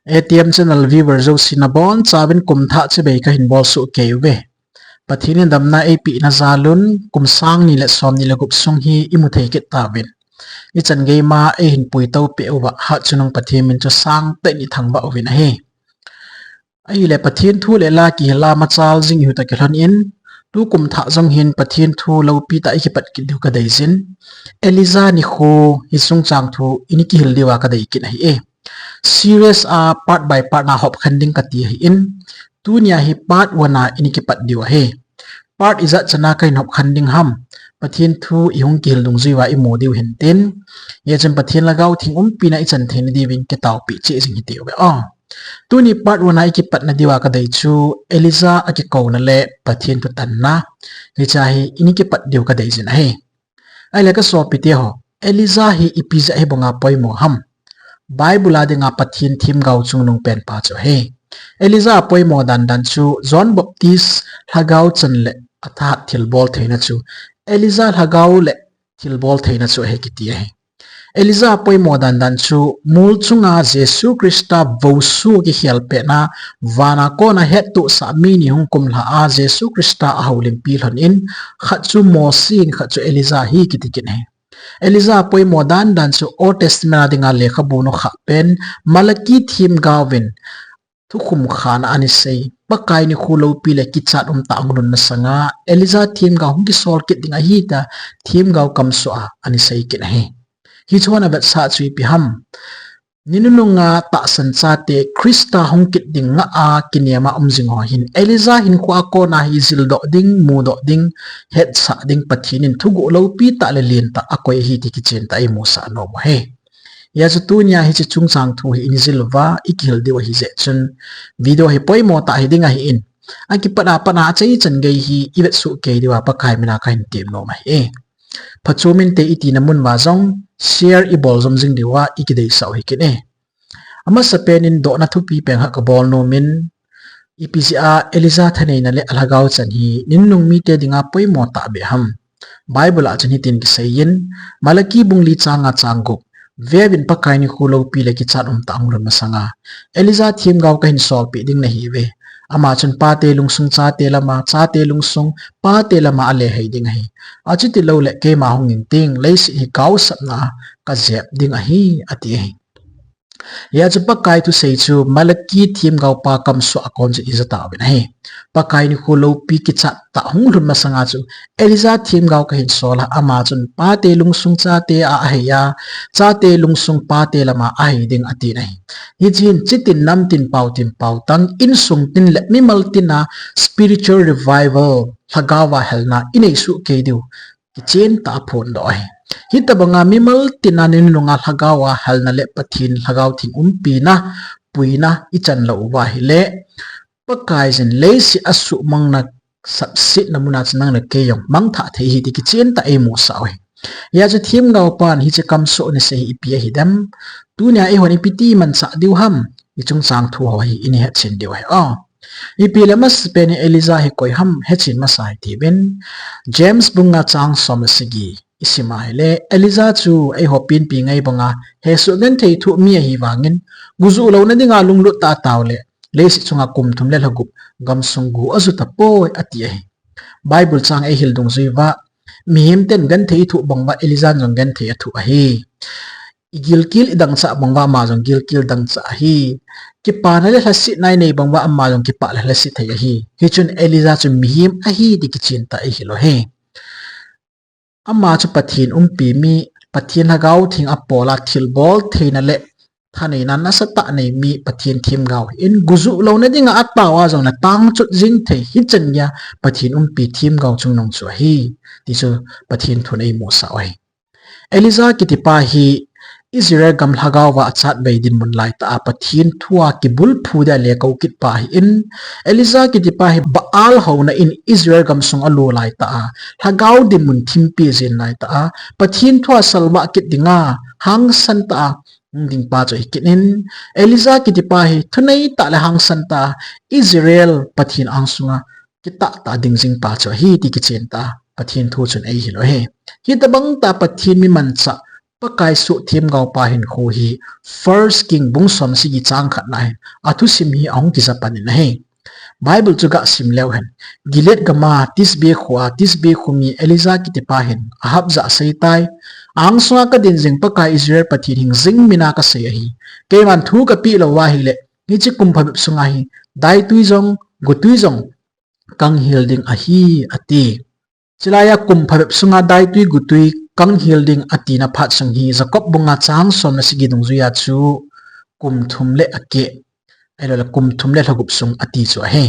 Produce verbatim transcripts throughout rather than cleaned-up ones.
A T M channel viewer jouse nabonchauvin kumthah chibai kahin bolsuh kei uve. Pathen in damna eipeh na jal un kum sang ni le som ni le gup sung hi imu thei kit tauvin. Ichan geima eihin puitou peh uva hatchungnung Pathen min chu sangtah in ithangvah uvin ahi. Ahile Pathen thu le la kihil a machal jing ihiu toh kilhon in, tukum thah jong hin Pathen thu loupi tah a ikipat kit diu kadeijin. Elijah nikho hi chungchang thu ini kihil diuva kadei kit ahi e. Series a part by part na hopkhen ding kati ahin, tunia hi part one a ini kipat diu ahi. Part ijat chana kahin hopkhen ding ham, Pathen thu ihung kihil dungjuiva imu diu hintin. Hijeh chun Pathen Lhagao Theng umpina ichan theina diuvin kitaopeh cheh jing hite uve o. Tuni part one a ikipatna diuva kadei chu Elijah akikouna le Pathen thutanna, hichea hi ini kipat diu kadeijin ahi. Ahile kasopite ho, Elijah hi ipi jeh a hibanga poimo ham? Bible a dinga Pathen themgao chungnung penpa chu ahi. Elijah poimo dandan chu John Baptist Lhagao chan le athahat thilbol theina chu, Elijah Lhagao le thilbol theina chu ahi kiti ahi. Elijah poimo dandan chu mol chunga Jesu Christa vousu kikhel petna, vana kona hettohsah mi ni hung kumlha a Jesu Christa ahoulimpi lhon in, khat chu Mose in, khat chu Elijah ahi kiti kit ahi. Elijah poimo dandan chu Old Testament a dinga lekhabu nukhah pen Malachi themgaovin thukhum khana anisei, Pakai nikho loupi le kichat umtah hunglhun masanga Elijah themgao hung kisol kit ding ahi tia themgao kamsoh a anisei kit ahi. Hiche hon avetsah chu ipi ham? Ni nununga tahsan chate Christa hung kit ding ngah a kinem a um jing ho hin Elijah hinkhoa kona hi jildoh ding, mudoh ding, hetsah ding Pathen in thuguh loupi tah le lentah akoi ahi ti kichen tah a imusah nom u ahi. Hijeh chun tunia hiche chungchang thu hi ini jil uva ikihil diu ahijeh chun video hi poimo tah hiding ahin, akipat a pat a achaichan gei hi ivetsuh kei diuva Pakai mina kahin tem nom ahi. Phachom inte itina mun uva jong share ibol jom jing diuva ikideisah u hikit e. Amasapen in dohna thupi peng khat kabol nom in, ipi jeh a Elijah thaneina le alhagao chan hi ni nunung mite dinga poimo tahbeh ham? Bible a chun hitin kiseiyin, Malachi bung li chang nga chang gup, Veuvin, Pakai nikho loupi le kichat umtah hunglhun masanga Elijah themgao kahin solpeh ding nahiuve. Ama chun pate lungsung chate lama, chate lungsung pate lama alehei ding ahi. Achuti loule keima hung inting, leiset hi kaosapna a kajep ding ahi, ati ahi. Hijeh chun Pakai thusei chu Malachi themgaopa kamsoh a kon chun ija tauvin ahi. Pakai nikho loupi kichat tah hunglhun masanga chu Elijah themgao kahin sol a, ama chun pate lungsung chate a ahei a, chate lungsung pate lama ahei ding atin ahi. Hiche hin chitin namtin paotin paotang, insung tin le mimal tina spiritual revival, lhagaova helna inei soh kei diu kichen tah a aphondoh ahi. Hitobanga mimal tina ni nununga lhagaova helna le Pathen Lhagao Theng umpina, puina ichan lou uva ahile, Pakaiyin leiset asuhmangna sapsetna muna chu nang le kei jong mangthah thei ahi ti kichen tah a eimusah u ahi. Hijeh chun themgaopan hiche kamsoh anisei hi ipi ahidem? Tunia eihon ipi ti imanchah diu ham? Hiche chungchang thu ho hi ini hetchen diu ahi o. Ipi le amasapen in Elijah hi koi ham hetchen masa hitiuvin. James bung nga chang som le sagi isim a ahile, Elijah chu eiho penpi ngai banga hesoh genthei thoh mi ahi vangin, gujuh louna dinga lunglut tah a ataove le, leiset chunga kum thum le lha gup gamsung gu aju tapoi ati ahi. Bible chang eihil dungjuiva, mihem ten genthei ithoh bang uva Elijah in jong genthei athoh ahi. Igilkel idangchah bang uva ama jong gilkel dangchah ahi. Kipana le lhasetna inei bang uva ama jong kipah le lhaset thei ahi. Hichun Elijah chu mihem ahi ti kichen tah a eihil u ahi. Ama chu Pathen umpi mi, Pathen Lhagao Theng apola thilbol theina le thaneina nasatah nei mi Pathen themgao ahin, gujuh louna dinga ataova jongle tangchot jing thei hichan geiya Pathen umpi themgao chungnung chu ahi, ti chu Pathen thun eimusah u ahi. Elijah kitipa hi Israel gam lhagaova achatbei dinmun laitah a Pathen thua kibulphu dia lekol kitpa ahin, Elijah kitipa hi Baal houna in Israel gamsung alo laitah a, lhagao dinmun thimpi jeng laitah a, Pathen thua salvah kit dinga hangsan tah a hung dingpa chu ahi kit in, Elijah kitipa hi thuneitah le hangsan tah a Israel Pathen angsunga kitah tah a ding jingpa chu ahi ti kichen tah a Pathen thu chun eihil u ahi. Hitobang tah a Pathen mi manchah Pakai suhthemgao pa hinkho hi First King bung som le sagi chang khat na hin athusim hi ahung kija pan in ahi. Bible chu gasim leu hen, Gilead gam a Tisbe kho a Tisbe kho mi Elijah kiti pa hin Ahab jah a asei tai, Angsunga kadin jing Pakai Israel Pathen hingjing min a kasei ahi. Keiman thu kapeh lou ahile, hiche kum phabep sunga hi daitui jong, gotui jong kanghel ding ahi, ati. Chulai a kum phabep sunga daitui gotui kanghel ding atina phat sung hi Jacob bung nga chang som le sagi dungjuia chu kum thum le akeh, ahilouleh kum thum le lha gup sung ati chu ahi.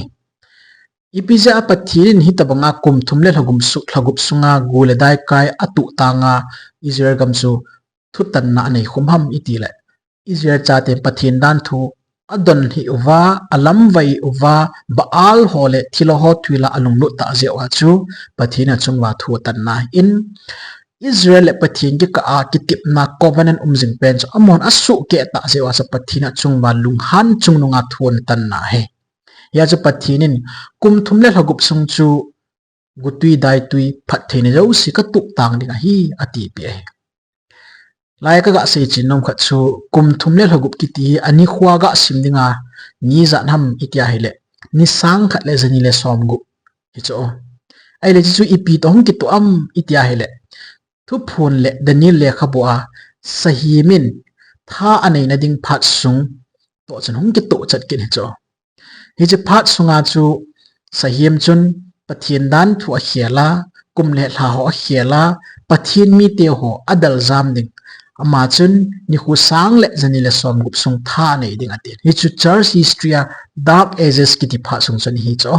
Ipi jeh a Pathen in hitobanga kum thum le lha gup su-, lha gup sunga go le daikai atuh tanga Israel gam chu thutanna anei khum ham itileh, Israel chaten Pathen danthu adon hih uva, alamvai uva, Baal ho le thilha ho thuila alunglut tah jeh uva chu Pathen achunguva thu atanna ahin, Israel le Pathen kikah a kitepna covenant um jing pen chu amahon asuhkeh tah jeh uva chu Pathen achunguva lunghan chungnunga thu atanna ahi. Hia chu Pathen in kum thum le lha gup sung chu gotui daitui phattheina jouse katuh tang ding ahi, atipeh ahi. Lai a kagasei chin nom khat chu kum thum le lha gup kiti hi anikhoa gasim dinga ni ijat ham iti ahileh, ni sang khat le jani le som gup hichu. Ahileh hichu ipi toh hung kitoh am iti ahileh, Thuphon le Daniel lekhabu a sahem in tha aneina ding phat sung toh chun hung kitoh chet kit hichu. Hiche phat sunga chu sahem chun Pathen danthu akhel a, kum le lha ho akhel a, Pathen mite ho adel jam ding. Ama chun nikho sang le jani le som gup sung tha anei ding ati. Hichu church history a Dark Ages kiti phat sung chun hichu.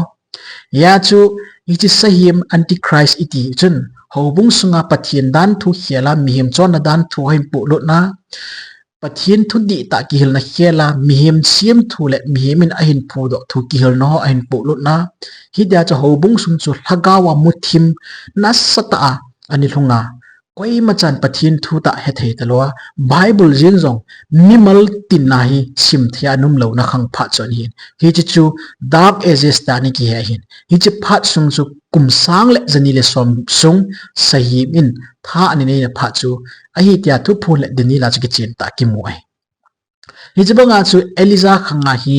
Hia chu hiche sahem Antichrist iti chun houbung sunga Pathen danthu khel a, mihem chonna danthu ahin polut na, Pathen thu dihtah kihilna khel a, mihem semthu le mihem in ahin phudoh thu kihilna ho ahin polut na. Hitia chu houbung sung chu lhagao a muthim nasatah a ana lhung a, koima chan Pathen thu tah hethei talou a, Bible jeng jong mimal tin a hi simthei a aum louna khang phat chu ahin. Hiche chu Dark Ages tia ana kihe ahin. Hiche phat sung chu kum sang le jani le som sung sahem in tha ana neina phat chu ahi tia Thuphon le Daniel a chu kichen tah kimu ahi. Hiche banga chu Elijah khanga hi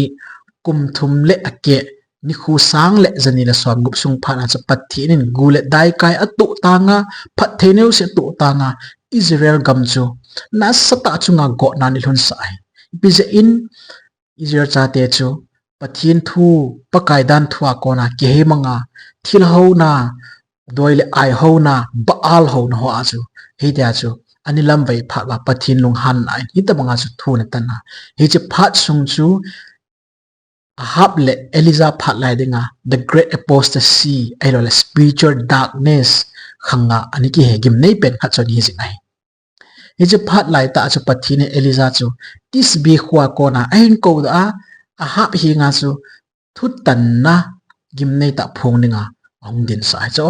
kum thum le akeh, nikho sang le jani le som gup sung phat a chu Pathen in go le daikai atuh tang a, phattheina jouse atuh tang a, Israel gam chu nasatah chunga gotna ana lhunsah ahi. Ipi jeh in Israel chate chu Pathen thu, Pakai danthu a kona kihei mang a, thilha houna, doi le ai houna, Baal houna ho a chu, hitia chu ana lamvai phat uva Pathen lunghanna in hitobanga chu thu ana tan a. Hiche phat sung chu Ahab le Elijah phat lai dinga the great apostasy, ahilouleh spiritual darkness khanga ana kihe gimnei pen khat chu ahi jing ahi. Hiche phat laitah a chu Pathen in Elijah chu Tisbe kho a kona ahin koudoh a, Ahab henga chu thutanna gimnei tah phong dinga ahung dinsah ahi chu.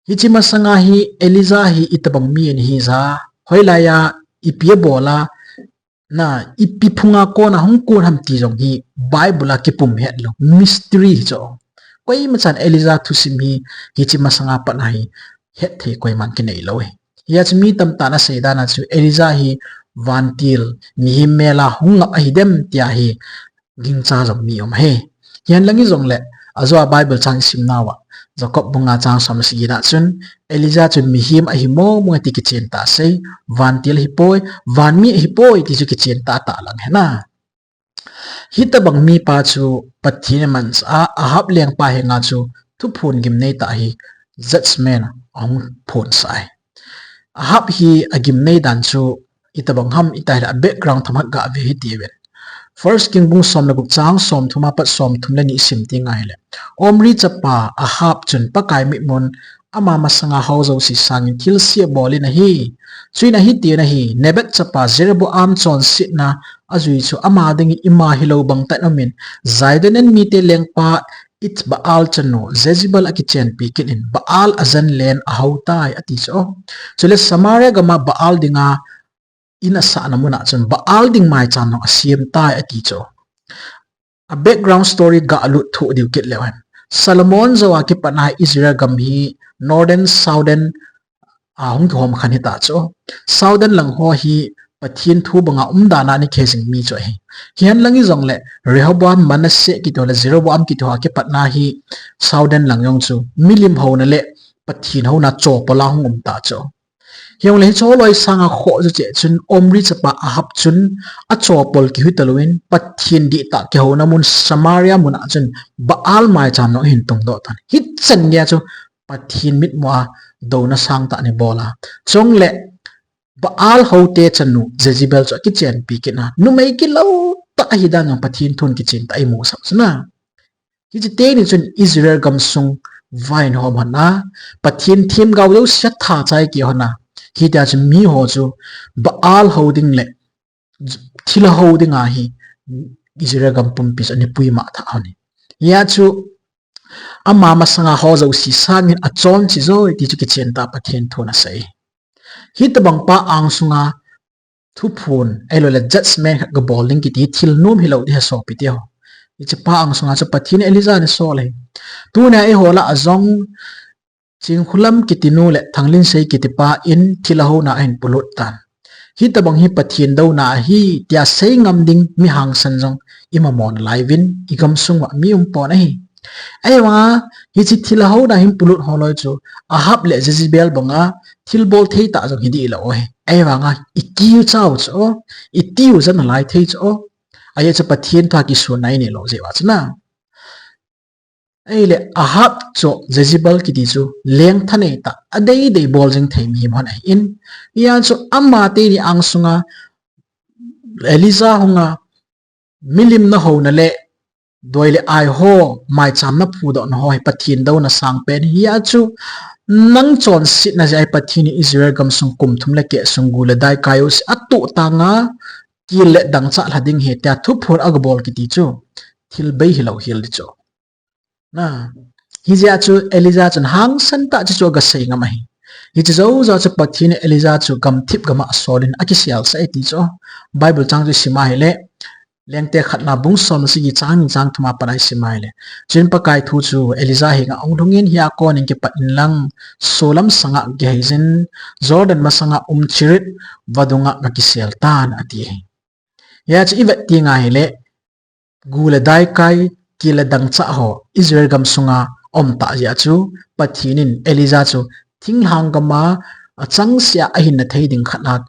Hiche masanga hi Elijah hi itobang mi ahi jeh a, hoilai a ipi abol a, na ipi phunga kona hung kon ham ti jong hi Bible a kipum hetlou, mystery hi chu. Koima chan Elijah thusim hi hiche masanga pat a hi hetthei koiman kinei lou ahi. Hia chu mi tamtah in asei dan a chu Elijah hi vantil, mihem mel a hung ngap ahi dem tia hi gingcha jong mi um ahi. Hihen lang hijongleh, ajo a Bible chang isim nauva, Jacob bung nga chang som le sagi na chun, Elijah chun mihem ahi mong mong e ti kichen tah asei, vantil ahipoi, vanmi ahipoi ti chu kichen tah tah lang ahi na. Hitobang mipa chu Pathen in amansah a, Ahab lengpa henga chu thuphon gimnei tah hi judgment ahung phonsah ahi. Ahab hi agimnei dan chu itobang ham iti ahileh a background themkhat gave hitiuvin. First King bung som le gup chang som thum apat som thum le ni isim teng ahileh, Omri chapa Ahab chun Pakai mitmun ama masanga hou jouse sangin thilse abol in ahi. Chuin ahitin ahi, Nebat chapa Jeroboam chonsetna ajui chu ama dingin ima hilou bangtah in aumin, Zidonian mite lengpa Ethbaal chanu Jezebel akichenpi kit in Baal ajen len ahou tai ati chu. Chule Samaria gam a Baal dinga in asahna mun a chun Baal ding maicham jong asem tai ati chu. A background story galut thoh diu kit leu hen, Solomon jou a kipat a Israel gam hi northern, southern, a hung kihom khen hita chu. Southern lang ho hi Pathen thu banga umdan a ana kihei jing mi chu ahi. Hihen lang hijongle Rehoboam, Manasseh kiti ho le Jeroboam kiti ho kipatna hi Southern lang jong chu milim houna le Pathen houna chopol a hung um ta chu. Hijongle hiche ho loi sanga khoh chu cheh chun Omri chapa Ahab chun achopol kihi talouvin Pathen dihtah kihouna mun Samaria mun a chun Baal maicham jong ahin tungdoh tan. Hichan geiya chu Pathen mitmu a douna sangtah ana bol a. Chule Baal houte chanu Jezebel chu akichenpi kit a. Numei kilou tah ahidan jong Pathen thun kichen tah a imusah chu na. Hiche teni chun Israel gamsung vaihom hon a, Pathen themgao jouse atha chai kit hon a. Hitia chu miho chu Baal ho ding le thilha ho dinga hi Israel gam pumpi chu ana puimang tha hon e. Hia chu ama masanga ho jouse sangin achonse joi ti chu kichen tah a Pathen thun asei. Hitobang pa angsunga thuphon, ahilouleh judgment khat gabol ding kiti hi thil nom hilou ding ahi sopi teho. Hiche pa angsunga chu Pathen in Elijah ana sol e. Tunia eiho lah a jong Chingkhulam kiti nu le Thanglinsei kiti pa in thilha houna ahin polut tan. Hitobang hi Pathen douna ahi tia sei ngam ding mi hangsan jong imamon laiyuvin igamsung uva mi umpon ahi. Ahivanga hiche thilha houna hin polut ho loi chu Ahab le Jezebel banga thilbol thei tah jong hi dih lou ahi. Ahivanga ikiu chau chu, itiu jana lai thei chu. Ajeh chu Pathen thua kisuna inei lou jeh uva chu na. Ahile Ahab chu Jezebel kiti chu leng thanei tah, adeidei bol jing thei mihem hon ahin. Hia chu ama teni angsunga Elijah hunga milim na houna le doi le ai ho, maicham na phudohna ho hi Pathen douna sangpen ahi. Hia chu nang chonsetna jeh a hi Pathen in Israel gamsung kum thum le keh sung gu le dai kai jouse atoh tanga kil le dangchah lha ding ahi tia thuphon agabol kiti chu thil bei hilou hel ding chu. Na, hijeh a chu Elijah chun hangsan tah chu chu agasei ngam ahi. Hiche jou jou chu Pathen in Elijah chu gamthip gam a asolin akiselsah e ti chu. Bible chang chu isim a ahile, Lengte khatna bung som le sagi chang ni chang thum a pat a isim a ahile. Chuin Pakai thu chu Elijah henga ahung lhungin, hia konin kipat inlang, solam sanga gaheijin, Jordan masanga um Cherith vadunga gakisel tan ati ahi. Hia chu ivet tenga ahile, gu le dai kai, kil le dangchah ho Israel gamsunga aum tah jeh a chu Pathen in Elijah chu thinglhang gam a achangseh a ahinna thei ding khat a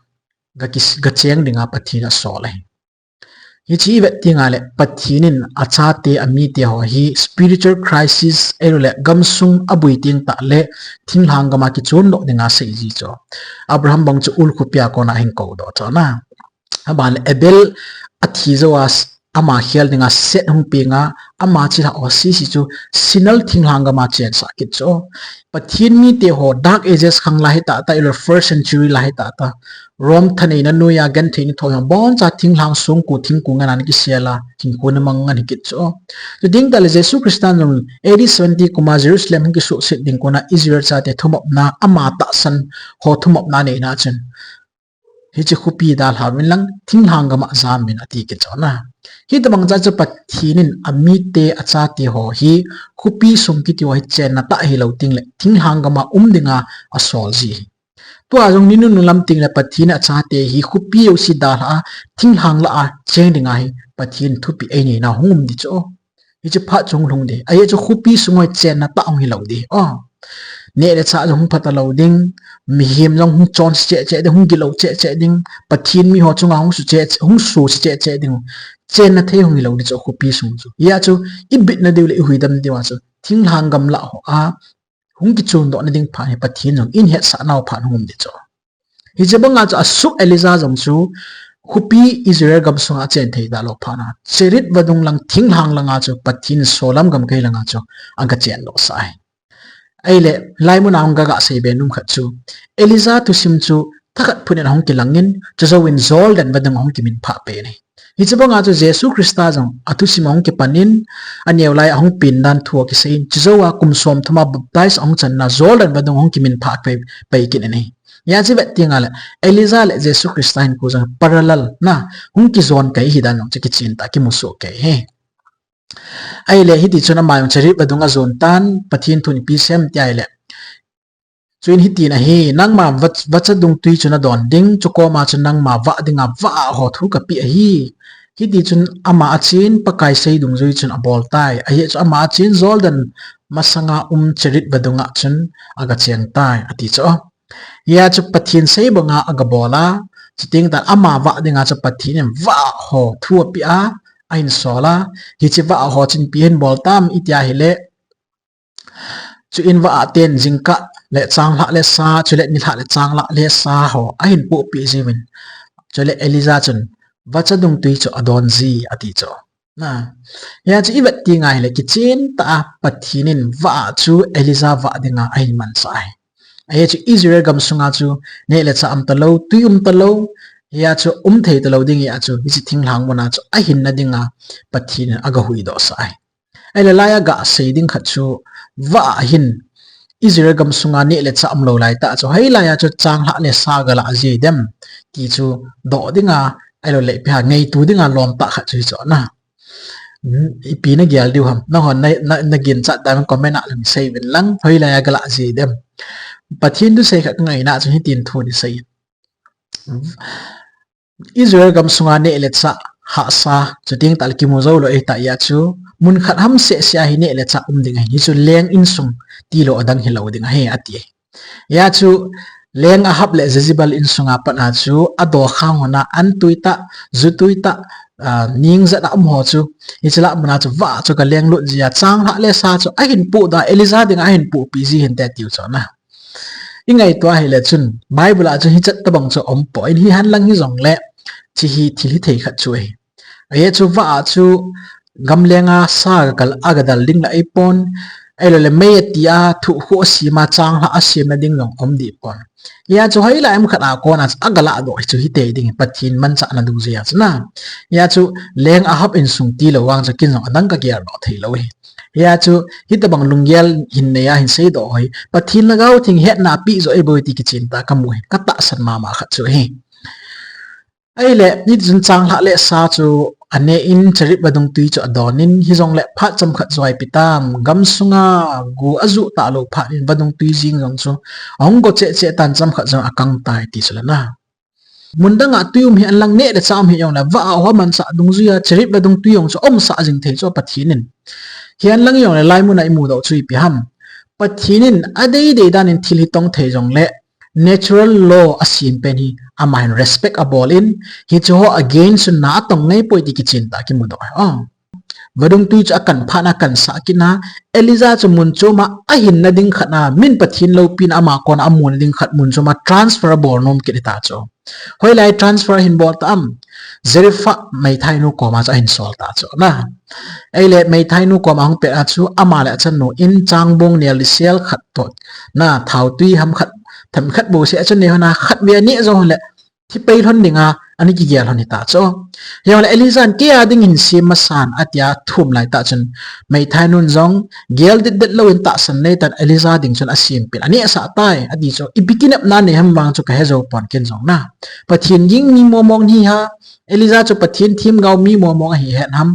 gakis-, gacheng dinga Pathen in asol ahi. Hiche ivet tenga le Pathen in achate amite ho hi spiritual crisis ahilouleh gamsung abui teng tah le thinglhang gam a kichondoh dinga asei ji chu. Abraham bang chu ul khopi a kona ahin koudoh chu na. Aban le Abel athi jou a s-, ama khel dinga Seth hung penga, ama chilhah ho sese chu Shinar thinglhang gam a chensah kit chu. Pathen mite ho Dark Ages khang lai hitah tah, ahilouleh first century lai hitah tah, Rome thaneina noiya gentheina thoi ho boncha thinglhang songkul thingkul ngen a ana kisel a, hinkho ana mang ngen hi kit chu. Chuteng tah le Jesu Christa jong A D seventy kum a Jerusalem hung kisuhset ding kona Israel chate thumopna, ama tahsan ho thumopna aneina chun, hiche khopi dalha uvin lang thinglhang gam a jam uvin ati kit chu na. Hitobang cha chu Pathen in amite achate ho hi khopi sung kiti ho hi chenna tah hilou tengle thinglhang gam a um dinga asol ji ahi. Tua jong ni nunung lam tengle Pathen in achate hi khopi jouse dalha a thinglhang lah a cheng dinga hi Pathen thupeh einei nau hung um ding chu. Hiche phat chu hung lhung ding. Ajeh chu khopi sung ho hi chenna tah hung hilou ding. O. Neh le chah jong hung pha talou ding. Mihem jong hung chonse cheh cheh ding, hung gilou cheh cheh ding. Pathen mi ho chunga hung su cheh, hung suhse cheh cheh ding. Chenna thei hung hilou ding chu khopi sung chu. Hia chu ibitna diu le ihuhdam diu a chu thinglhang gam lah ho a hung kichondohna ding phat hi Pathen jong in hetsah nau phat hung um ding chu. Hiche banga chu asuh Elijah jong chu khopi Israel gamsunga achen thei talou phat a, Cherith vadung lang thinglhang langa chu Pathen solam gamkai langa chu agachendoh sah ahi. Ahile, hilai muna hung gaga seibe nom khat chu, Elijah thusim chu thakhat phut in ahung kilangin, chujouvin Jordan vadung ahung kiminphah pen ahi. Hiche banga chu Jesu Christa jong athusim ahung kipan in, aneo lai ahung pen dan thu akisei in, chujouva kum som thum a baptize ahung channa Jordan vadung ahung kiminphah pai, pai kit in ahi. Hia chu ivet tenga le, Elijah le Jesu Christa hinkho jong parallel na, hung kijon kei ahi dan jong chu kichen tah a kimusoh kei ahi. Ahile hiti chun ama jong Cherith vadung ajon tan, Pathen thun ipi asei em ti ahile, Chuin hitin ahi, nangma va, vacha dungtui chu nadon ding, chukoma chun nangma vah dinga vah ho thu kapeh ahi. Hiti chun ama achen, Pakai sei dungjui chun abol tai. Ajeh chu ama achen Jordan masanga um Cherith vadunga chun agacheng tai, ati chu. Hia chu Pathen sei banga agabol a, chuteng tah ama vah dinga chu Pathen in vah ho thu apeh a, ahin sol a, hiche vah ho chun ipi ahin bol tam itia ahile, chuin vah a ten jingkah le changlhah le sa, chule nilhah le changlhah le sa ho ahin pohpeh jiuvin. Chule Elijah chun, vacha dungtui chu adon ji, ati chu. Na, hia chu ivet teng ahile, kichen tah a Pathen in vah chu Elijah vah dinga ahin mansah ahi. Ajeh chu Israel gamsunga chu neh le chah um talou, tui um talou, hia chu um thei talou ding hia chu hiche thinglhang muna chu ahinna dinga Pathen in agahuhdohsah ahi. Ahile laiya gasei ding khat chu, vah hin Israel gamsunga neh le chah umlou laitah chu, hoilaiya chu changlhah le sa galah ji dem, ti chu doh dinga, ahilou le ipi ham, ngaito dinga lom tah khat chu hichu na. Hmm, ipi nagel diu ham, nahon na, na, naginchat dan comment a lung seiuvin lang, hoilaiya galah ji dem. Pathen thusei khat kangaina chu hitin thu nei sei. Israel gamsunga neh le chah hahsa, chuteng tah le kimu joulou ahitah hia chu, mun khat ham sehseh a hi neh le chah um ding ahi, hichu leng insung tilou adang hilou ding ahi, ati. Hia chu leng Ahab le Jezebel insunga pat a chu, adokhang hon a, antui tah, jutui tah, ah, ningjet a um ho chu, hiche lah muna chu vah chu agalenglut ji a, changlhah le sa chu ahin pohdoh a, Elijah dinga ahin pohpeh ji hinte tiu chu na. Ingaito ahile chun, Bible a chun hichat tobang chu aumpoi, hihen lang hijongle, hiche hi thil hithei khat chu ahi. Ajeh chu vah a chu gamlenga sa agal, agadal ding la ahipon, ahilou le mei ati a, thuhkhu asem a, changlhah asemna ding jong aum dehpon. Hia chu hoilai ham khat a kona chu agaladoh hi chu hitei ding, Pathen manchahna dungjuia chu na. Hia chu leng Ahab insung tilou vang chu ken jong adang kageldoh theilou ahi. Hia chu hitobang lunggel hin nei a hin seidoh ho hi, Pathen Lhagao Theng hetna apeh joh ahibou ti kichen tah a kamu hi, katahsan mama khat chu ahi. Ahile, hitichun changlhah le sa chu ane in, Cherith vadung tui chu adon in, hijongle phat chomkhat jou a ipi tam, gamsunga gu ajuh talou phat in vadung tui jeng jong chu ahung go cheh cheh tan, chomkhat jong akang tai ti chu la na. Mun danga tui um hihen lang, neh le chah um hijongle vah a ho amansah dungjuia Cherith vadung tui jong chu aumsah jing thei chu Pathen in. Hihen lang hijongle laimun a imudoh chu ipi ham, Pathen in adeidei dan in thil hi tong thei jongle natural law asem pen hi amahin respect abol in, hiche ho against chun na atong ngaipoi ti kichen tah a kimudoh ahi. Vadung tui chu akan phat na, akansah kit na, Elijah chu mun chom a ahinna ding khat na, min Pathen loupina ama kona amuna ding khat mun chom a transfer abol nom kit hita chu. Hoilai transfer ahin bol ta ham, Zarephath meithainu koma chu ahin sol ta chu na. Ahile meithainu koma ahung pet a chu ama le achannu in changbong nel lisel khat toh na, thaotui ham khat, themkhat bouseh achan nei hon a, khatvei aneh jou hon le thi pei lhon dinga ana kigel lhon hita chu. Hijongle Elijah in keia ding hin sem masan atia thum laitah chun, meithainun jong gel detdet louvin tahsan nei tan Elijah ding chun asempin anehsah tai ati chu. Ipi kinepna nei ham vang chu kahe jou pon ken jong na. Pathen ging mi momong hi ha, Elijah chu Pathen themgao mi momong ahi het ham,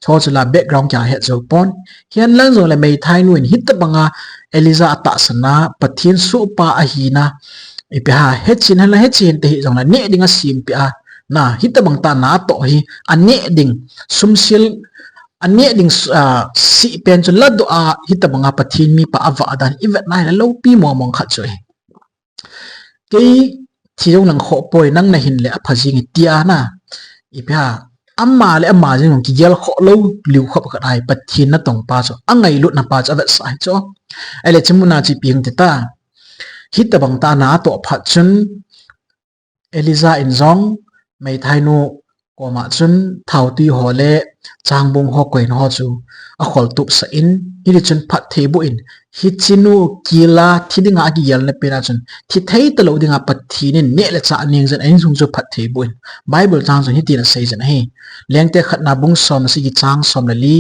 chu chu la background kia het jou pon. Hihen lang jongle meithainu in hitobanga Elijah atahsan a, Pathen sohpa ahina, ipi ham, hechen henlang hechen te hijongle neh ding asempeh a, na, hitobang tah na atoh hi, aneh ding sumsil, aneh ding, ah, sih pen chu ladoh a, hitobanga Pathen mipa avah dan ivet na hile loupi momong khat chu ahi. Kei thi jong lang khoh poi, nang nahin le apha jeng e tia na, ipi ham, ama le ama jeng jong kigel khoh lou liu khop khat ahi, Pathen natongpa chu, angailutna pa chu avetsah ahi chu. Ahile hiche muna chu ipi hung ti ta, hitobang tah na atoh phat chun, Elijah in jong meithainu koma chun thaotui ho le changbong ho koina ho chu akhol tupsah in, hitichun phattheiboh in, hichenu kila thi dinga akigelna pena chun thi thei talou dinga Pathen in neh le chah aneng jin a insung chu phattheiboh in. Bible chang chun hitin asei jin ahi. Lengte khatna bung som le sagi chang som le li,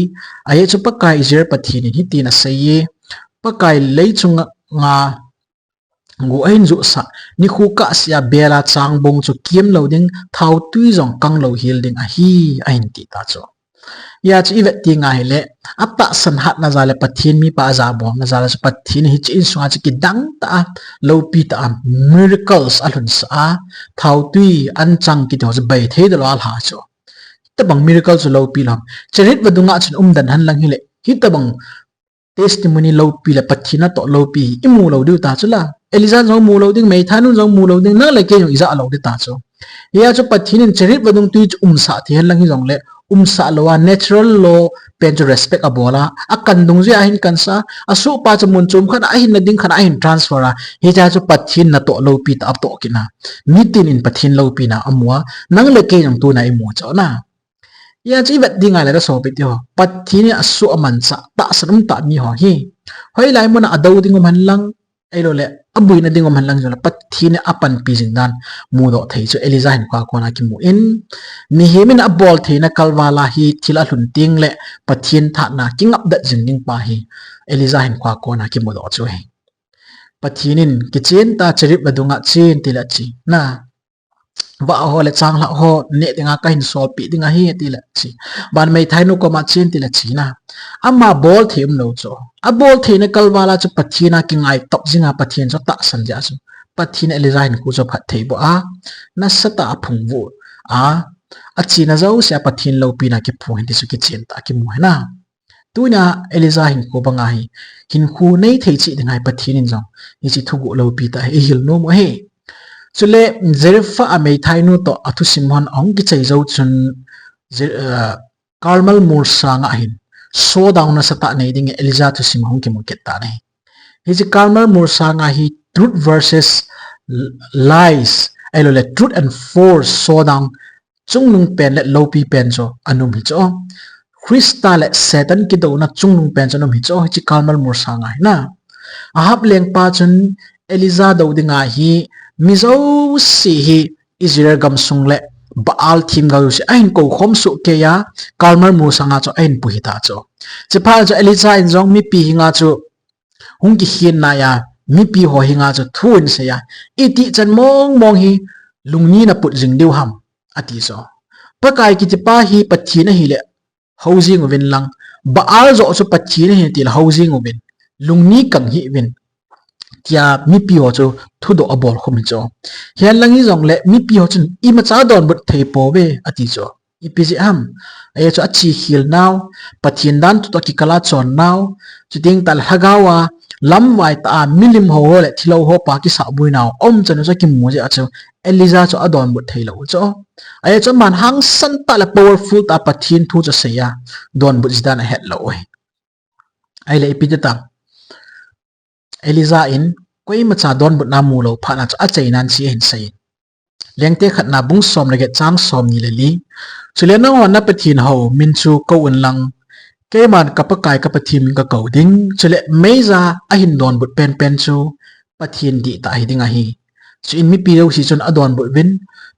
ajeh chu Pakai Israel Pathen in hitin asei e, Pakai lei chunga gu ahin johsah, nikho kahsea bela changbong chu kem lou ding, thaotui jong kang lou hel ding ahi, ahin ti ta chu. Hia chu i vet ding ahile, a tahsan hatna jal le Pathen mipa a jabolna jal chu Pathen hiche insunga chu kidang tah a, loupi tah a, miracles a lhunsah a, thautui anchang kiti ho chu bei thei talou a lha chu. Hitabang miracle chu loupi lou ham. Cherith vadung a chun umden hen lang hile, hitabang testimony loupi le Pathen natoh loupi hi i mu lou diu ta chu la. Elijah jong mu lou ding, meithai nu jong mu lou ding, nang le kei jong i ja lou ding ta chu. Hia chu Pathen in Cherith vadung tui chu umsah thei hen lang hijongle, umsah lou a natural law pen chu respect a bol a, a kan dungjuia hin kansah a, a sohpa chu mun chom khat a, a hinna ding khat a hin transfer a, hitia chu Pathen natoh loupi tah a toh kit na. Nitin in Pathen loupina a mu a, nang le kei jong tuna i mu chu na. Hia chu i vet ding ahile ka sopite ho, Pathen in a soh a manchah, tahsan um tah mi ho hi, hoilai mun a a dou ding um hen lang, ahilou le a boina ding um hen lang, jong le Pathen in a panpi jing dan mudoh thei chu Elijah hinkho a kona kimu in, mihem in a bol theina kalval a hi thil a lhun teng le Pathen thahatna kingapdet jing ding pa hi Elijah hinkho a kona kimudoh chu ahi. Pathen in kichen tah a Cherith vadung a chen ti le che na. Vah ho le changlhah ho neh dinga ka hin solpeh ding ahi, ti le che. Van meithai nu koma chen ti le che na. Ama bol thei um lou chu. A bol theina kalval a chu Pathen a kingaitop jinga Pathen chu tahsan jeh a chu, Pathen in Elijah hinkho chu phatthei boh a, nasatah a phungvuh a, a chena jouse a Pathen loupina kiphong hin ti chu kichen tah a kimu ahi na. Tunia Elijah hinkho banga hi, hinkho nei thei cheh ding ahi, Pathen in jong hiche thuguh loupi tah hi eihil nom u ahi. Chule Zarephath a meithai nu toh a thusim hon ahung kichai jou chun, Ze-, eh, Carmel molsang a hin showdown nasatah nei dingin Elijah thusim ahung kimu kit tan ahi. Hiche Carmel molsang a hi truth versus lies, ahilou le truth and false showdown, chungnung pen le loupi pen chu ana um hi chu. Christa le Satan kidouna chungnung pen chu ana um hi chu, hiche Carmel molsang a hi na. Ahab lengpa chun Elijah dou dinga hi mi jouse hi Israel gamsung le Baal themgao jouse ahin koukhom soh keiya, Carmel molsang a chu ahin pu hita chu. Chuphat chu Elijah in jong mipi henga chu hung kikhen naiya, mipi ho henga chu thu ahin seiya, itih chan mong mong hi lungni naput jing diu ham, ati chu. Pakai kitipa hi Pathen ahile hou jeng uvin lang, Baal joh chu Pathen ahi tile hou jeng uvin, lungni kang hih uvin, tia mipi ho chu thudoh abol khum hi chu. Hihen lang hijongle mipi ho chun imacha donbut thei pouve, ati chu. Ipi jeh ham? Ajeh chu achekhel nau, Pathen dan thutoh kikal a chon nau, chuteng tah le lhagao a lamvai tah a milim ho ho le thilou ho pa kisahboi nau aum chan u chu akimu jeh a chu Elijah chu adonbut thei lou u chu. Ajeh chu aman hangsan tah le powerful tah a Pathen thu chu asei a, donbut ji dan ahet lou u ahi. Ahile ipi ti tam? Elijah in koimacha donbutna amu lou phat na chu achainan hiche ahin sei in. Lengte khatna bung som le get chang somni le li. Chule nanghon na Pathen hou min chu kou un lang, keiman ka Pakai ka Pathen min kakou ding. Chule meija ahin donbut penpen chu Pathen dihtah hiding ahi. Chuin mipi jouse chun adonbut uvin,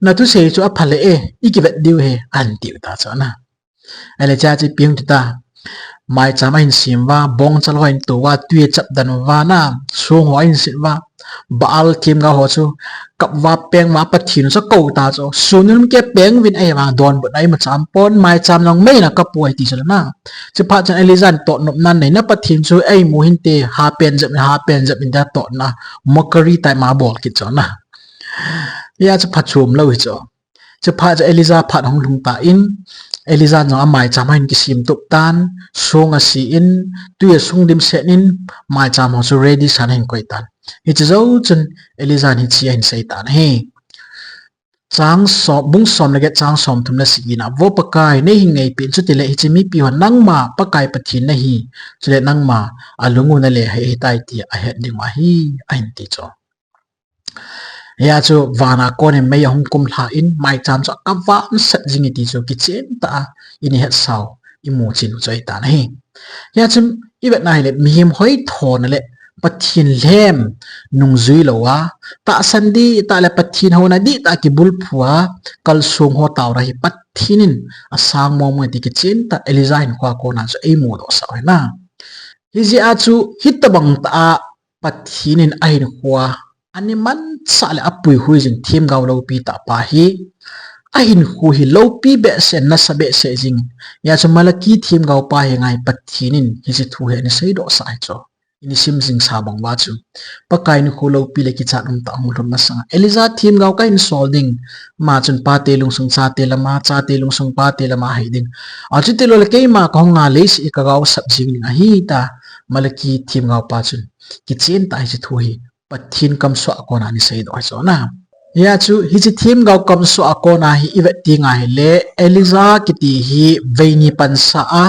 nathusei chu aphaleh e, ikivet diu ahi, ahin tiu ta chu na. Ahile hichea chu ipi hung ti ta? Maicham ahin sem uva, bongchal ho ahin to uva, tui achapdan uva na, song ho ahin sit uva, Baal themgao ho chu kap uva, peng uva, Pathen chu akou ta chu, sun un ke peng uvin, ahivang donbutna imacha aumpon, maicham jong meiyin akap u ahi ti chu na. Chuphat chun Elijah in tohnopna nei, na Pathen chu eimu hinte, hapen jep in, hapen jep in tia tohna, mockery type ma abol kit chu na. Hia chu phachom lou hi chu. Chuphat chu Elijah phat ahung lhung tan, Elijah jong amaicham ahin kisem tup tan, song asen, tui asung dimset in, maicham ho chu ready san ahin koi tan. Hiche jou chun Elijah in hiche ahin sei tan ahi. Chang som, bung som le get chang somthum le sagi na, Vo Pakai, neihin ngaipen chutile hiche mipi hon nangma Pakai Pathen nahi, chule nangma alung u nalehai ahitai ti ahet ding u ahi, ahin ti chu. Hia chu vana konin mei ahung kumlha in, maicham chu akap vamset jing e ti chu kichen tah a, ini hetsau, imu chen u chu ahitan ahi. Hia chu ivetna hile, mihem hoithona le Pathen lhem nungjui lou a, tahsan dihtah le Pathen houna dihtah kibulphu a, kalsong ho taona hi Pathen in asang mong mong e ti kichen tah Elijah hinkho a kona chu eimudohsah u ahi na. Hijeh a chu hitobang tah a Pathen in ahinkho a, ani manchah le apuihui jing themgao loupi tah pa hi, ahinkho hi loupi behseh, nasa behseh jing. Hijeh chun Malachi themgao pa henga hi Pathen in hiche thu hi ana seidoh sah ahi chu. Ina sim jing sa bang uva chu, Pakai nikho loupi le kichat umtah hung lhun masanga Elijah themgao kahin sol ding. Ama chun pate lungsung chate lama, chate lungsung pate lama hei ding. Achuti lou le keima kahung a leiset hi kagao sap jing ding ahi tia Malachi themgao pa chun kichen tah hiche thu hi Pathen kamsoh a kona ana seidoh ahi chu na. Hijeh chun hiche themgao kamsoh a kona hi ivet teng ahile Elijah kiti hi veini pansa a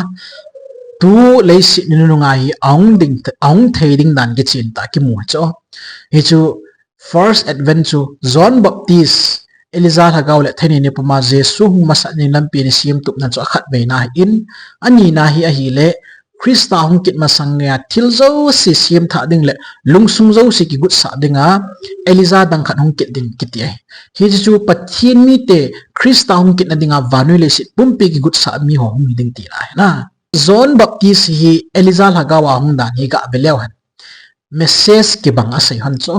tu leiset ni nunung a hi ahung ding, ahung thei ding dan kichen tah kimu ahi chu. Hichu first advent chu John Baptist, Elijah lhagao le thaneina puma Jesu hung masat ding lampi ana semtupna chu akhatveina ahin, anina hi ahile Christa hung kit masang ngeiya thil jouse semthah ding le lungsung jouse kigutsah dinga Elijah dang khat hung kit ding kiti ahi. Hichu Pathen mite Christa hung kitna dinga vannoi leiset pumpi kigutsah miho hung hi ding tina ahi na. John Baptist hi Elijah lhagao a hung dan hi gave leu hen message kibang asei hon chu.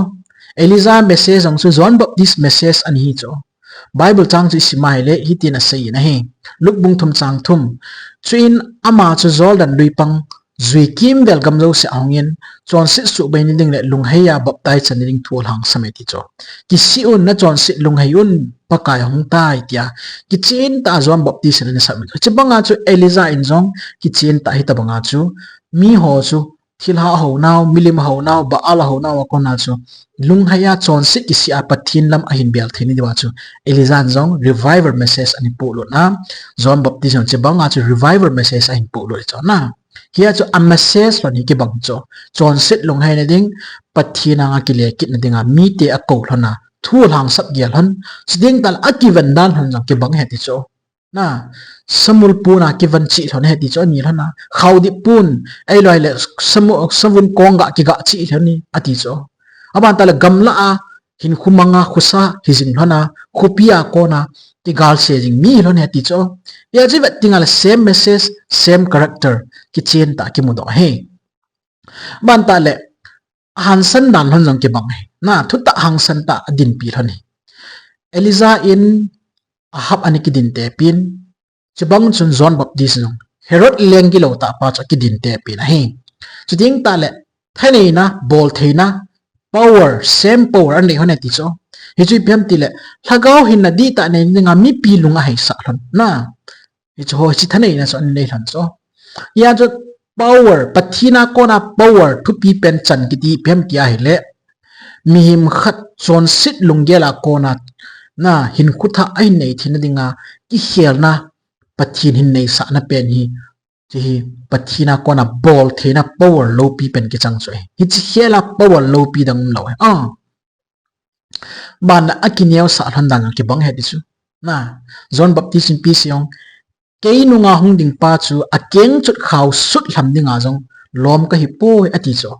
Elijah message jong chu John Baptist message ana hi chu. Bible chang chu isim ahile hitin asei in ahi. Luke bung thum chang thum. Chuin ama chu Jordan lui pang jui kimvel gam jouse ahungin, chonset suhbei na ding le lungheiya baptize chan na ding thu alhangsam e ti chu. Kisih un, nachonset lunghei un, Pakai ahung tai tia kichen tah a John Baptist in ana sap in. Hiche banga chu Elijah in jong kichen tah hitobanga chu miho chu thilha hounau, milim hounau, Baal hounau a kona chu lungheiya chonset kisih a Pathen lam ahin bel theina diuva chu Elijah in jong revival message ana pohlut na. John Baptist in jong hiche banga chu revival message ahin pohlut ahi chu na. Hijeh chun a message lhon hi kibang chu. Chonset lungheina ding, Pathen anga kile kitna dinga mite akou lhon a, thu alhangsap gel lhon, chuteng tahle akiven dan lhon jong kibang ahi ti chu. Na, samul pon a kiven cheh lhon ahi ti chu, ani lhon a. Khaodip pon, ahilou le samu-, savun kong ga kiga cheh lhon ahi ati chu. Aban tahle gamlah a hinkho manga khosa hijing lhon a, khopi a kona kigalse jing mi lhon ahi ti chu. Hijeh chun ivet teng le same message, same character, kichen tah kimudoh ahi. Aban tahle ahangsan dan lhon jong kibang ahi. Na, thutah hangsan tah a dinpi lhon ahi. Elijah in Ahab ana kidin tepin, chubang chun John Baptist jong Herod leng gilou tah pa chu akidin tepin ahi. Chuteng tahle thaneina, boltheina, power, same power anei lhon ahi ti chu. Hichu ipi ham tile lhagao hinna dihtah nei dinga mipi lung aheisah lhon na. Hichu ho, hiche thaneina chu anei lhon chu. Hijeh chun power, Pathen a kona power thupi pen chan kiti ipi ham ti ahile, mihem khat chonset lunggel a kona, na, hinkho thah ahin nei theina dinga kikhelna Pathen hin neisahna pen hi, hiche hi Pathen a kona boltheina power loupi pen kichang chu ahi. Hiche khel a power loupi dang umlou ahi. Ah. Aban le akineosah lhon dan kibang ahi ti chu. Na, John Baptist in ipi asei em? Kei nunga hung ding pa chu akeng chut khao sut lham dinga jong lom kahi poi ati chu.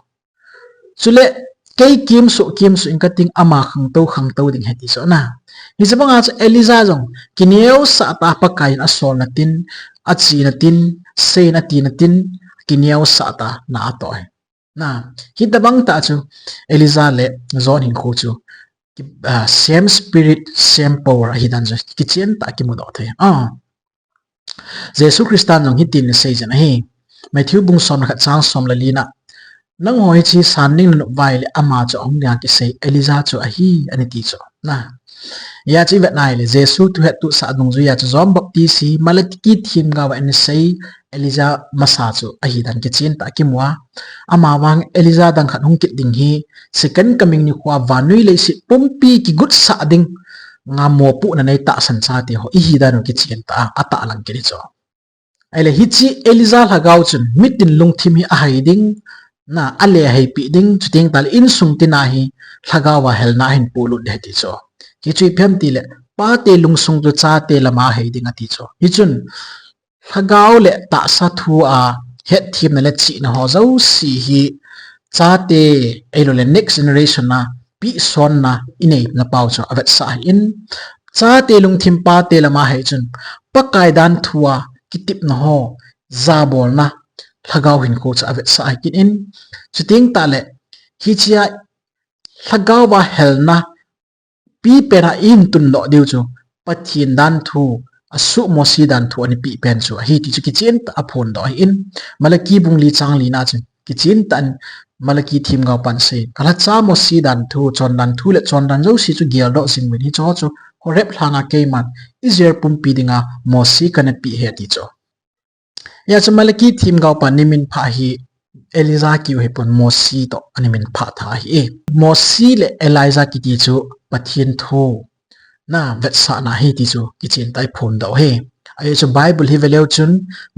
Chule kei kimsuh, kimsuh in kating, ama khangtou, khangtou ding ahi ti chu na. Hiche banga chu Elijah jong kineosah tah a Pakai in asolna tin, achena tin, seiyin atina tin, kineosah tah a na atoh ahi. Na, hitobang tah chu Elijah le John hinkho chu, ah, same spirit, same power ahi dan chu kichen tah a kimudoh thei. Ah. Jesu Christan jong hitin asei jin ahi. Matthew bung som le khat chang som le li na, nangho hiche san ding nanop uva ahile ama chu ahung dinga kisei Elijah chu ahi, ana ti chu. Na, hijeh chun ivet uva ahile Jesu thuhettohsah dungjuiya chu John Baptist hi Malachi themgao a ana sei Elijah masa chu ahi dan kichen tah a kimu a. Amavang Elijah dang khat hung kit ding hi second coming nikho a vannoi leiset pumpi kigutsah dinga mopohna nei tahsan chate ho ihi dan u kichen tah a atahlang kit ahi chu. Ahile hiche Elijah lhagao chun mitin lungthim hi ahei ding, na, ale heipeh ding, chuteng tahle insung tina hi lhagao a helna ahin polut ding ahi ti chu. Hichu ipi ham tile pate lungsung chu chate lama hei ding ati chu. Hichun lhagao le tahsa thu a hetthemna le chihna ho jouse hi chate, ahilou le next generation a pehsonna inei na pau chu avetsah ahin, chate lungthim pate lama hei chun Pakai dan thu a kitepna ho, jabolna, lhagao hinkho chu avetsah ahi kit in, chuteng tahle hiche a lhagao a helna pipen a ihin tundoh diu chu Pathen danthu, asuh Mosi danthu ana peh pen chu ahi ti chu kichen tah a aphondoh ahin, Malaki bung li chang li na chun kichen tah in Malaki themgao pan asei, kalhacha Mosi danthu, chondan thu le chondan jouse chu geldoh jing uvin, hicheho chu Horeb lhanga keiman Israel pumpi dinga Mosi kana peh ahi ati chu. Hia chu Malaki themgao pan nimin phah hi Elijah kiu ahipon, Mosi toh ana min phah tha ahi e. Mosi le Elijah kiti chu Pathen thu na vetsahna ahi ti chu kichen tah a iphondoh u ahi. Ajeh chu Bible hi veleu chun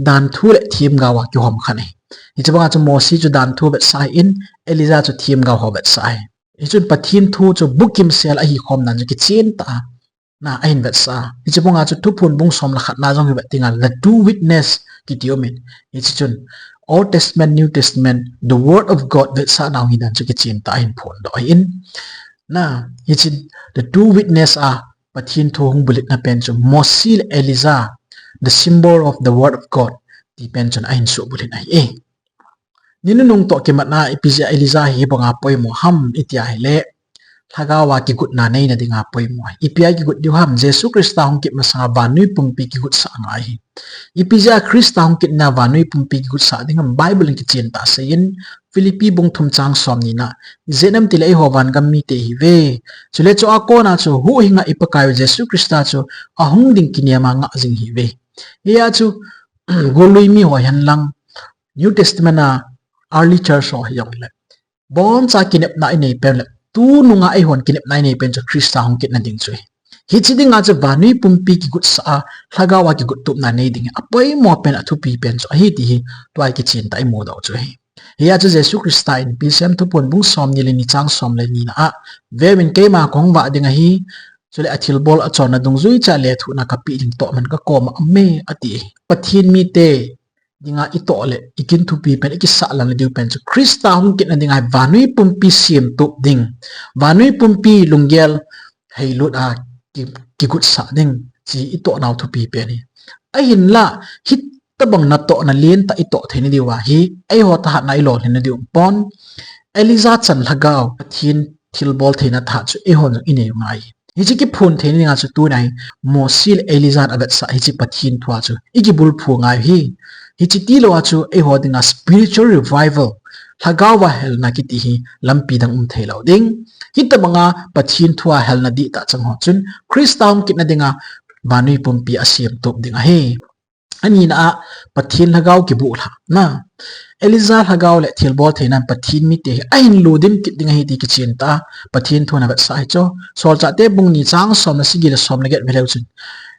danthu le themgao a kihom khan ahi. Hiche banga chu Mosi chu danthu vetsah ahin, Elijah chu themgao ho vetsah ahi. Hichun Pathen thu chu bukim sel a hikhom dan chu kichen tah a na ahin vetsah a. Hiche banga chu Thuphon bung som le khat na jong hi vet dinga, the two witness kiti umin. Hiche chun Old Testament, New Testament, the word of God vetsah nau hi dan chu kichen tah a ahin phondoh ahin. Na, hiche the two witness a Pathen thu hung bulhitna pen chu Mosi le Elijah, the symbol of the word of God ti pen chun ahin suhbulhin ahi e. Ni nunung toh kimatna ipi jeh a Elijah hi hibanga poimo ham iti ahile, lhagao a kigotna neina dinga poimo ahi. Ipi a kigot diu ham, Jesu Christa hung kit masanga vannoi pumpi kigutsah angai ahi. Ipi jeh a Christa hung kitna vannoi pumpi kigutsah ding ham, Bible in kichen tah a aseiyin, Philippi bung thum chang som ni na, ijeh inem itile eiho vangam mite ihiuve. Chule chua kona chu huhhinga i Pakaiu Jesu Christa chu ahung ding kinema ngah jing ihiuve. Hia chu, gollui miho hihen lang, New Testament a early church ho hijongle, boncha kinepna inei pen le tununga eihon kinepna inei pen chu Christa hung kitna ding chu ahi. Hiche dinga chu vannoi pumpi kigutsah a, lhagao a kigottuhna nei ding hi apoimo pen, athupi pen chu ahi ti hi tua kichen tah a imudoh u chu ahi. Hia chu Jesu Christa in Pisemthu Thuphon bung som ni le ni chang som le ni na a, veuvin, keima kahung vah ding ahi, chule athilbol achonna dungjuiya lethuhna kapeh ding tohman kakoma aume ati ahi. Pathen mite dinga itoh le ikin thupi pen, ikisah lal na diu pen chu Christa hung kitna dinga hi vannoi pumpi semtup ding, vannoi pumpi lunggel heilut a ki, kigutsah ding, chu itoh nau thupi pen ahi. Ahinla, hitobang natohna lentah itoh theina diuva hi, eiho thahatna ilolhinna diu umpon, Elijah chan lhagao, Pathen thilbol theina thahat chu eihon jong inei u ngai ahi. Hiche kiphon theina dinga chu tuna hi Mosi le Elijah in avetsah hiche Pathen thua chu ikibulphu ngai u ahi. Hiche tilou a chu eiho dinga spiritual revival, lhagao a helna kiti hi lampi dang um theilou ding. Hitobanga Pathen thua helna dihtah chang ho chun Christa hung kitna dinga vannoi pumpi asemtup ding ahi. Anina a, Pathen lhagao kibuhlhahna. Elijah lhagao le thilbol theina in Pathen mite hi ahin ludim kit ding ahi ti kichen tah a Pathen thun avetsah ahi chu. Solchahte bung ni chang som le sagi le som le get veleu chun,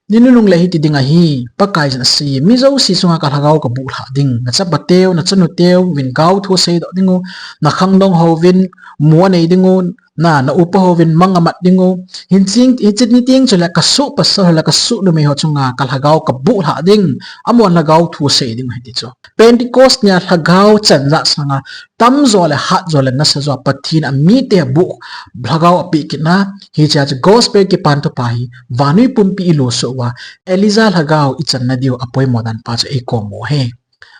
ni nunung le hiti ding ahi, Pakaiyin asei, mi jouse chunga kalhagao kabuhlhah ding, nachapateu, nachanuteu vin gaothu aseidoh diu, nakhangdong houvin mu anei diu, na, na upa houvin mang amat diu, hiche, hiche ni teng chule kasuh pasal ho le kasuh numei ho chunga kalhagao kabuhlhah ding, amahon lhagao thu asei diu ahi ti chu. Pentecost nia lhagao chan jat sanga tamjo le hatjo le nasajo a Pathen in amite buh lhagao apeh kitna, hichea chu gospel kipan thupha hi vannoi pumpi ilusoh uva, Elijah lhagao ichanna diu apoimo dan pa chu eikom u ahi.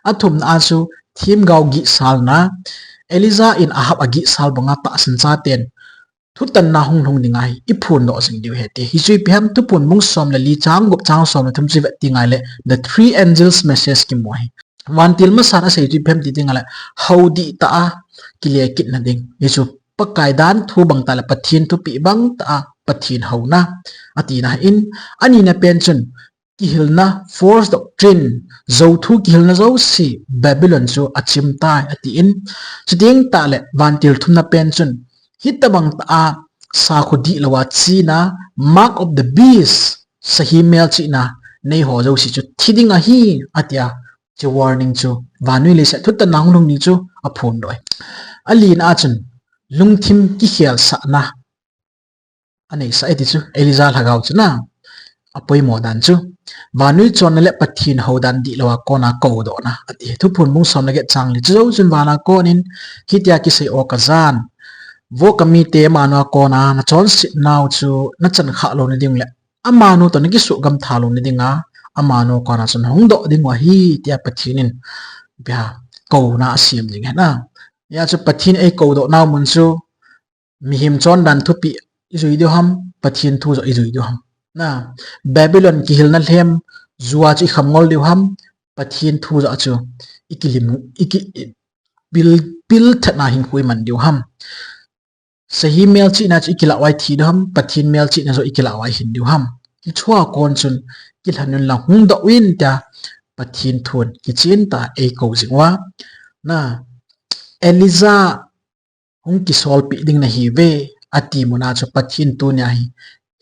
Athumna a chu themgao gihsalna, Elijah in Ahab agihsal banga tahsan chaten thutanna hung lhung ding ahi, iphondoh jing diu ahi ti. Hichu ipi ham, Thuphon bung som le li chang gup chang som le thum chu ivet ding ahile, the three angels message kimu ahi. Vantil masan asei chu ipi ham ti ding ahile, hou dihtah a kile kitna ding. Hichu Pakai danthu bang tah le Pathen thupeh bang tah a Pathen houna atina ahin, anina pen chun kihilna, false doctrine, jouthu kihilna jouse, Babylon chu achim tai atin, chuteng tahle vantil thumna pen chun hitobang tah a sakho dihlou a chena, mark of the beast, sahi melchihna neiho jouse chu thi ding ahi, atia, chu warning chu, vannoi leiset thutanna hung lhung ding chu aphondoh e. Alina a chun lungthim kikhelsahna aneisah e ti chu, Elijah lhagao chu na, apoimo dan chu, vannoi chonna le Pathen houdan dihlou a kona koudohna ati. Thuphon bung som le get chang li chu jou chun, vana konin hitia kisei o kajan, vo kamite, amanu a kona nachonset nau chu nachan khah louna ding le amanu toh nakisuhgam tha louna dinga, amanu kona chun hungdoh diu ahi, tia Pathen in ipi ham, kouna asem ding ahi na. Hia chu Pathen eikoudoh nau mun chu mihem chondan thupeh ijui diu ham, Pathen thu joh ijui diu ham. Na, Babylon kihilna lhem jua chu i kham ngol diu ham, Pathen thu jua chu i kilim, i ki, i pil, pil thetna hinkho i man diu ham. Sahi melchihna chu i kilah uva i thi diu ham, Pathen melchihna jua i kilah uva i hin diu ham. Hichea kon chun kilhan un lang hung doh in tia Pathen thun kichen tah a ei kou jing uva. Na, Elijah hung kisolpeh ding nahi uve, ati muna chu Pathen tunia hi,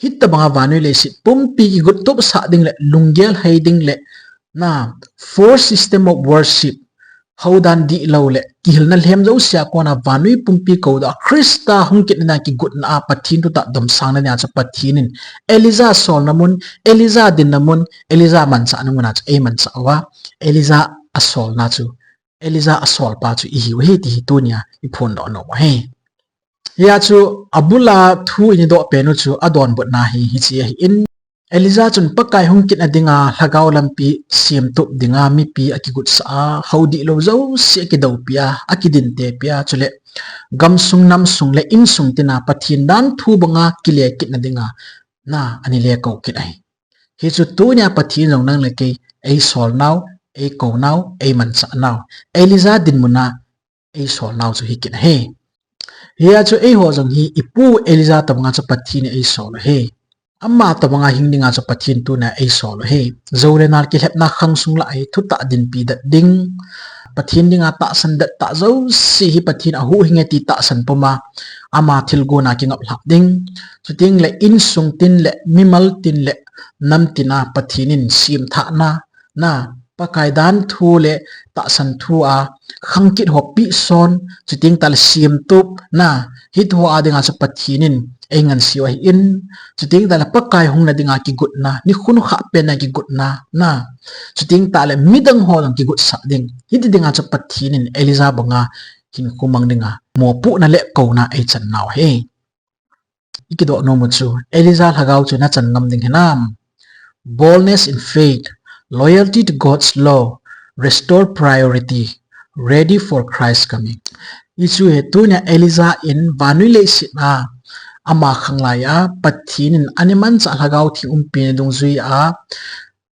hitobanga vannoi leiset pumpi kigot tupsah ding le, lunggel hai ding le, na, four system of worship, houdan dihlou le, kihilna lhem jousea kona vannoi pumpi koudoh a, Christa hung kitna kigotna a, Pathen thutah domsangna nia chu Pathen in, Elijah solna mun, Elijah dinna mun, Elijah manchahna muna chu ei manchah uva, Elijah asolna chu Elijah asolpa chu ihiu ahi ti hi tunia i phondoh nom u ahi. Hia chu abula thu i doh pen u chu adonbutna hi hiche ahin. Elijah chun Pakai hung kitna dinga lhagao lampi semtup dinga mipi akigotsah a, hou dihlou jouse akidoupi a, akidintepi a, chule gamsung namsung le insung tina Pathen danthu banga kile kitna dinga, na, ana le kou kit ahi. Hichu tunia Pathen jong nang le kei ei solnau, ei kounau, ei manchahnau, Elijah dinmuna ei solnau chu hi kit ahi. Hia chu eiho jong hi ipu Elijah tobanga chu Pathen in ei sol u ahi. Ama tobanga hing dinga chu Pathen tunia ei sol u ahi. Jou le nal kilhepna khang sung lah a hi thutah dinpi det ding, Pathen dinga tahsan det tah jouse hi Pathen ahuhhing e ti tahsan puma ama thilgon a kingaplhah ding. Chuteng le insung tin le mimal tin le nam tina Pathen in semthahna, na, Pakai danthu le tahsan thu a khang kit ho pehson, chuteng tale semtup, na, hiche ho a dinga chu Pathen in ei ngansea u ahin, chuteng tale Pakai hungna dinga kigotna, nikhun khah penna kigotna, na, chuteng tale midang ho jong kigotsah ding, hiti dinga chu Pathen in Elijah banga hinkho mang dinga mopohna le kouna ei channau ahi. I kidoh nom u chu, Elijah lhagao chu na chan ngam ding hinam? Boldness in faith, loyalty to God's law, restore priority, ready for Christ's coming. Hichu hi tunia Elijah in vannoi leiset a ama khang lai a Pathen in ana manchah lhagao theng umpina dungjui a,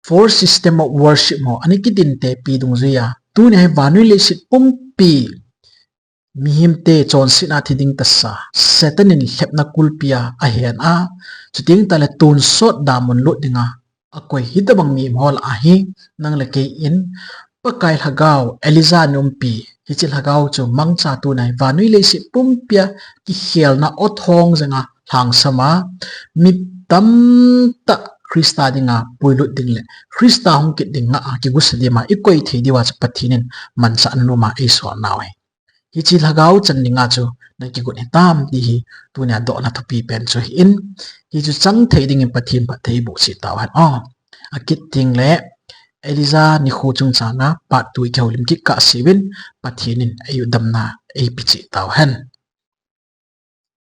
four system of worship ho ana kidintepi dungjui a, tunia hi vannoi leiset pumpi mihemte chonsetna thi ding tahsa Satan in lhepna kulpi a ahen a, chuteng tale tonsot damun lut dinga akoi hitobang mihem ho lah a hi nang le kei in Pakai lhagao Elijah ana umpi, hiche lhagao chu mangcha tunia hi vannoi leiset pumpi a kikhelna o thong jenga lhangsam a, mi tamtah Christa dinga puilut ding le Christa hung kit ding ngah a kigosa dima i koi thei diuva chu Pathen in manchahna numa ei solnau ahi. Hiche lhagao chan dinga chu na kigot hitam ti hi tunia dohna thupi pen chu ahin, hichu chang thei dingin Pathen phatthei boh cheh tauhen. O, akit teng le Elijah nikho chungchanga part two i kihoulim kit kahseuvin Pathen in eiu damna eipe cheh tauhen.